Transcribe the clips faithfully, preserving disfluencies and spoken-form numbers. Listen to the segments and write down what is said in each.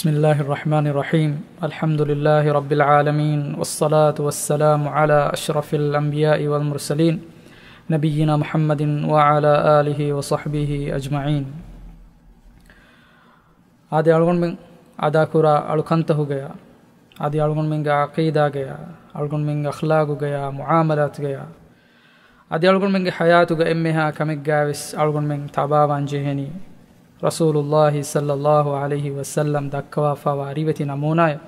بسم الله الرحمن الرحيم. الحمد لله رب العالمين، والصلاة والسلام على أشرف الأنبياء والمرسلين، نبينا محمد وعلى آله وصحبه أجمعين. އާދެ، އަޅުގަނޑުމެން އަދާކުރާ އަޅުކަންތަކުގަޔާ، އަދި އަޅުގަނޑުމެންގެ ޢަޤީދާގަޔާ، އަޅުގަނޑުމެންގެ އަޚްލާގުގަޔާ، މުޢާމަލާތުގަޔާ، އަދި އަޅުގަނޑުމެންގެ ޙަޔާތުގަ އެންމެހާ ކަމެއްގާވެސް އަޅުގަނޑުމެން ތަބާވާން ޖެހެނީ، ރަސޫލުﷲ ޞައްލަﷲ ޢަލައިހި ވަސައްލަމް ދައްކަވާފާވާ ރިވެތި ނަމޫނާއެއް.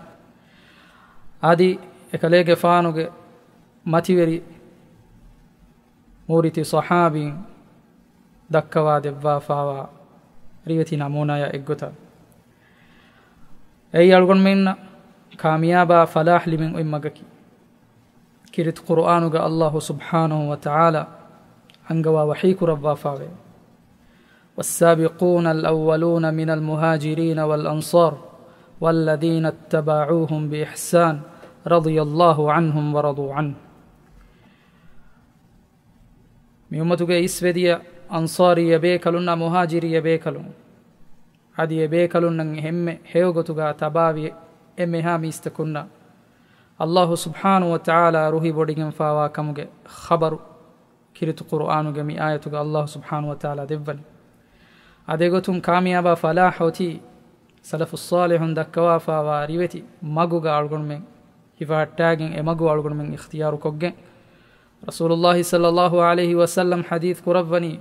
އަދި އެކަލޭގެފާނުގެ މަތިވެރި މޫރިތި ޞަޙާބީން ދައްކަވާ ދެއްވާފާވާ ރިވެތި ނަމޫނާޔާ އެއްގޮތަށް، އެއީ އަޅުގަނޑުމެންނަށް ކާމިޔާބާ ފަލާޙް ލިބެން އޮތް މަގަކީ، ކީރިތި ޤުރުއާނުގަ ﷲ ސުބްޙާނަހޫ ވަތަޢާލާ އަންގަވާ ވަޙީ ކުރައްވާފާވޭ. والسابقون الأولون من المهاجرين والأنصار والذين اتبعوهم بإحسان رضي الله عنهم ورضوا عنه. މި އުއްމަތުގެ އިސްވެދިޔަ އަންޞާރީ ބޭކަލުންނާ މުހާޖިރީ ބޭކަލުން، އަދި އެ ބޭކަލުންނަށް އެންމެ ހެޔޮ ގޮތުގަ ތަބާވި އެންމެހާ މީސްތަކުންނަށް، ﷲ ސުބްޙާނަހޫ ވަތަޢާލާ ރުހި ވޮޑިގެންފާވާ ކަމުގެ ޚަބަރު ކީރިތި ޤުރުއާނުގެ މި އާޔަތުގަ ﷲ ސުބްޙާނަހޫ ވަތަޢާލާ ދެއްވަނީ. އާދެ، އެގޮތުން ކާމިޔާބާ ފަލާޙް އޮތީ ސަލަފު ޞާލިޙުން ދައްކަވާފާވާ ރިވެތި މަގުގަ އަޅުގަނޑުމެން ހިފަހައްޓާގެން، އެ މަގު އަޅުގަނޑުމެން އިޚްތިޔާރު ކޮށްގެން. ރަސޫލުﷲ ޞައްލަﷲ ޢަލައިހި ވަސައްލަމް ޙަދީޘް ކުރައްވަނީ،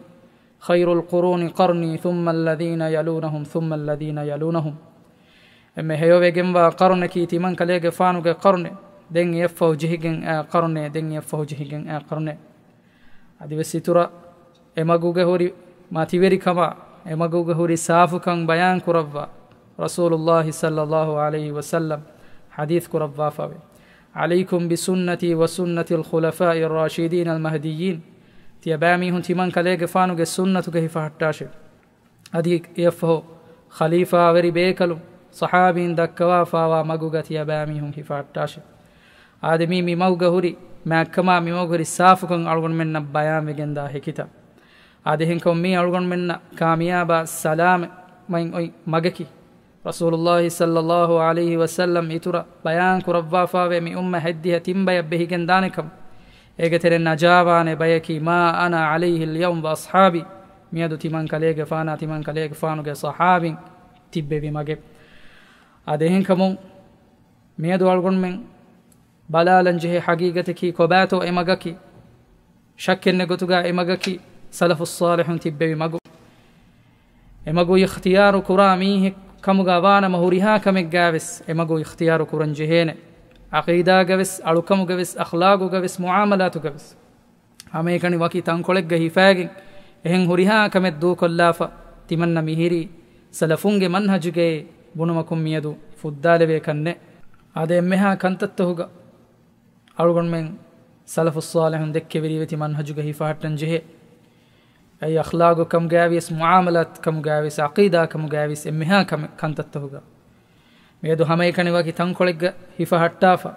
خير القرون قرني ثم الذين يلونهم ثم الذين يلونهم. އެންމެ ހެޔޮވެގެންވާ ޤަރުނަކީ ތިމަން ކަލޭގެފާނުގެ ޤަރުނެއް، ދެން އެއަށްފަހު ޖެހިގެން އާ ޤަރުނެއް، ދެން އެއަށްފަހު ޖެހިގެން އާ ޤަރުނެއް. އަދިވެސް އިތުރަށް އެމަގުގެ ހުރި މަތިވެރިކަމާ، އެމަގުގެ ހުރި ސާފުކަން ބަޔާން ކުރައްވާ ރަސޫލުﷲ ޞައްލަﷲ ޢަލައިހި ވަސައްލަމް ޙަދީޘް ކުރައްވާފަވޭ، عليكم بسنتي وسنة الخلفاء الراشدين المهديين. ތިޔަބައިމީހުން ތިމަން ކަލޭގެފާނުގެ ސުންނަތުގަ ހިފަހައްޓާށޭ. އަދި އެއަށްފަހު ޚަލީފާވެރި ބޭކަލުން ޞަޙާބީން ދައްކަވާފާވާ މަގުގަ ތިޔަބައިމީހުން ހިފަހައްޓާށޭ. އާދެ، މީ މި މަގުގަ ހުރި މާތްކަމާ، މި މަގު ހުރި ސާފުކަން އަޅުގަނޑުމެންނަށް ބަޔާންވެގެންދާ ހެކިތައް. އާދެ، އެހެންކަމުން މީ އަޅުގަނޑުމެންނަށް ކާމިޔާބާ ސަލާމަތް އޮތް މަގަކީ، ރަސޫލުﷲ ޞައްލަﷲ ޢަލައިހި ވަސައްލަމް އިތުރަށް ބަޔާން ކުރައްވާފާވޭ، މި އުއްމަތް ހެއްދިހަ ތިން ބަޔަށް ބެހިގެން ދާނެ ކަމަށް. އޭގެ ތެރެއިން ނަޖާވާނެ ބަޔަކީ، ما أنا عليه اليوم وأصحابي، މިއަދު ތިމަން ކަލޭގެފާނާ ތިމަން ކަލޭގެފާނުގެ ޞަޙާބީން ތިއްބެވި މަގެއް. އާދެ، އެހެންކަމުން މިއަދު އަޅުގަނޑުމެން ބަލާލަން ޖެހޭ ޙަޤީޤަތަކީ ކޮބާތޯ އެ މަގަކީ؟ ޝައްކެއްނެތް ގޮތުގަ އެ މަގަކީ ސަލަފުއްޞާލިޙުން ތިއްބެވި މަގު. އެ މަގު އިޚްތިޔާރު ކުރާ މީހެއް ކަމުގަ ވާނަމަ، ހުރިހާ ކަމެއްގަވެސް އެ މަގު އިޚްތިޔާރު ކުރަން ޖެހޭނެ. ޢަޤީދާގަވެސް، އަޅުކަމުގަވެސް، އަޚްލާގުގަވެސް، މުޢާމަލާތުގަވެސް. ހަމައެކަނި ވަކި ތަންކޮޅެއްގަ ހިފައިގެން، އެހެން ހުރިހާ ކަމެއް ދޫކޮށްލާފަ، ތިމަންނަ މިހިރީ ސަލަފުންގެ މަންހަޖުގައޭ ބުނުމަކުން މިއަދު ފުއްދާލެވޭކަށް ނެތް. އާދެ، އެންމެހާ ކަންތައްތަކުގަ އަޅުގަނޑުމެން ސަލަފުއްޞާލިޙުން ދެއްކެވި ރިވެތި މަންހަޖުގަ ހިފަހައްޓަން ޖެހޭ. އެއީ އަޚްލާގު ކަމުގައިވިޔަސް، މުޢާމަލާތު ކަމުގައިވިޔަސް، ޢަޤީދާ ކަމުގައިވިޔަސް އެންމެހާ ކަމެއް ކަންތައްތަކުގަ. މިއަދު ހަމައެކަނި ވަކި ތަންކޮޅެއްގަ ހިފަހައްޓާފަ،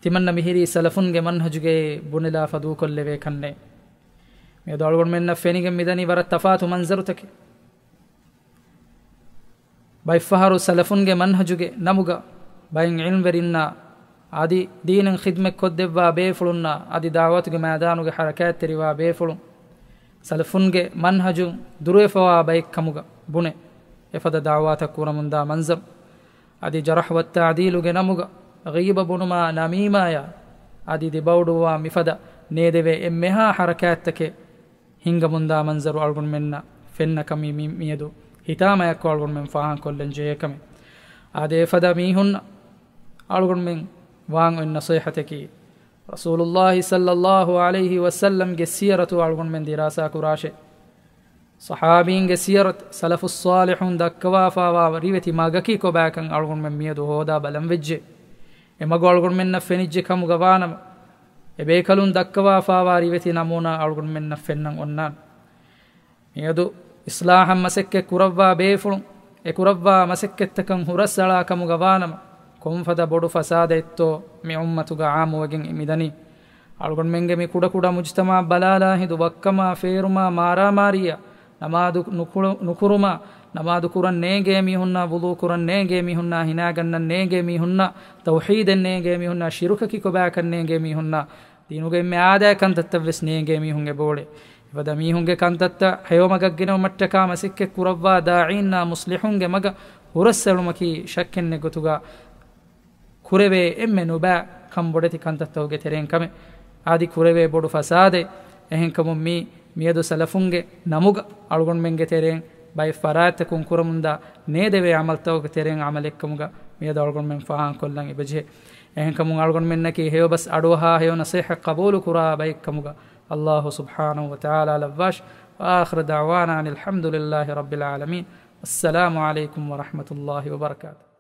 ތިމަންނަ މިހިރީ ސަލަފުންގެ މަންހަޖުގައޭ ބުނެލާފަ ދޫކޮށްލެވޭކަށް ނެތް. މިއަދު އަޅުގަނޑުމެންނަށް ފެނިގެން މިދަނީ ވަރަށް ތަފާތު މަންޒަރުތަކެއް. ބައެއްފަހަރު ސަލަފުންގެ މަންހަޖުގެ ނަމުގަ ބައެއް ޢިލްމްވެރިންނާ އަދި ދީނަށް ޚިދްމަތްކޮށްދެއްވާ ބޭފުޅުންނާ އަދި ދަޢުވަތުގެ މައިދާނުގެ ޙަރަކާތްތެރިވާ ބޭފުޅުން ސަލަފުންގެ މަންހަޖުން ދުރުވެފަވާ ބައެއްކަމުގަ ބުނެ، އެފަދަ ދަޢުވާތައް ކުރަމުންދާ މަންޒަރު. އަދި ޖަރަޙް ވައްތަޢްދީލުގެ ނަމުގަ ޣީބަ ބުނުމާ ނަމީމާޔާ އަދި ދިބައުޑުއްވާ މިފަދަ ނޭދެވޭ އެންމެހާ ޙަރަކާތްތަކެއް ހިންގަމުންދާ މަންޒަރު އަޅުގަނޑުމެންނަށް ފެންނަ ކަމީ މި-، މިއަދު ހިތާމަޔަކު އަޅުގަނޑުމެން ފާހަގަކޮށްލަން ޖެހޭ ކަމެއް. އާދެ، އެފަދަ މީހުންނަށް އަޅުގަނޑުމެން ވާން އޮތް ނަޞޭޙަތަކީ، ރަސޫލުﷲ ޞައްލަﷲ ޢަލައިހި ވަސައްލަމްގެ ސިޔަރަތު އަޅުގަނޑުމެން ދިރާސާ ކުރާށޭ. ޞަޙާބީންގެ ސިޔަރަތު، ސަލަފުއްޞާލިޙުން ދައްކަވާފާވާ ރިވެތި މަގަކީ ކޮބާކަން އަޅުގަނޑުމެން މިއަދު ހޯދާ ބަލަން ވެއްޖެ. އެ މަގު އަޅުގަނޑުމެންނަށް ފެނިއްޖެ ކަމުގަ ވާނަމަ، އެ ބޭކަލުން ދައްކަވާފާވާ ރިވެތި ނަމޫނާ އަޅުގަނޑުމެންނަށް ފެންނަން އޮންނާނެ. މިއަދު އިޞްލާޙަށް މަސައްކަތް ކުރައްވާ ބޭފުޅުން އެ ކުރައްވާ މަސައްކަތްތަކަށް ހުރަސްއަޅާ ކަމުގަ ވާނަމަ، ކޮންފަދަ ބޮޑު ފަސާދައެއްތޯ މި އުއްމަތުގަ ޢާއްމުވެގެން މިދަނީ. އަޅުގަނޑުމެންގެ މި ކުޑަކުޑަ މުޖްތަމަޢަށް ބަލާލާ ހިނދު ވައްކަމާ، ފޭރުމާ، މާރާމާރީއާ، ނަމާދު ނުކުޅު-، ނުކުރުމާ، ނަމާދު ކުރަން ނޭނގޭ މީހުންނާ، ވުޟޫ ކުރަން ނޭނގޭ މީހުންނާ، ހިނާގަންނަން ނޭނގޭ މީހުންނާ، ތައުޙީދެއް ނޭނގޭ މީހުންނާ، ޝިރުކަކީ ކޮބާކަން ނޭނގޭ މީހުންނާ، ދީނުގެ އެންމެ އާދައި ކަންތައްތައް ވެސް ނޭނގޭ މީހުން އެބައުޅޭ. އެފަދަ މީހުންގެ ކަންތައްތައް ހެޔޮމަގަށް ގެނައުމަށްޓަކާ މަސައްކަތް ކުރައްވާ ދާޢީންނާ މުޞްލިޙުންގެ މަގަށް ހުރަސްއެޅުމަކީ ޝައްކެއްނެތް ގޮތުގަ ކުރެވޭ އެންމެ ނުބައި ކަންބޮޑެތި ކަންތައްތަކުގެ ތެރެއިން ކަމެއް. އަދި ކުރެވޭ ބޮޑު ފަސާދައެއް. އެހެންކަމުން މީ މިއަދު ސަލަފުންގެ ނަމުގަ އަޅުގަނޑުމެންގެ ތެރެއިން ބައެއް ފަރާތްތަކުން ކުރަމުންދާ ނޭދެވޭ ޢަމަލްތަކުގެ ތެރެއިން ޢަމަލެއްކަމުގަ މިއަދު އަޅުގަނޑުމެން ފާހަގަކޮށްލަން އެބަޖެހޭ. އެހެންކަމުން އަޅުގަނޑުމެންނަކީ ހެޔޮބަސް އަޑުއަހާ ހެޔޮ ނަޞޭޙަތް ޤަބޫލު ކުރާ ބައެއްކަމުގަ ﷲ ސުބްޙާނަހޫ ވަތަޢާލާ ލައްވާށި. وآخر دعوانا أن الحمد لله رب العالمين. السلام عليكم ورحمة الله وبركاته.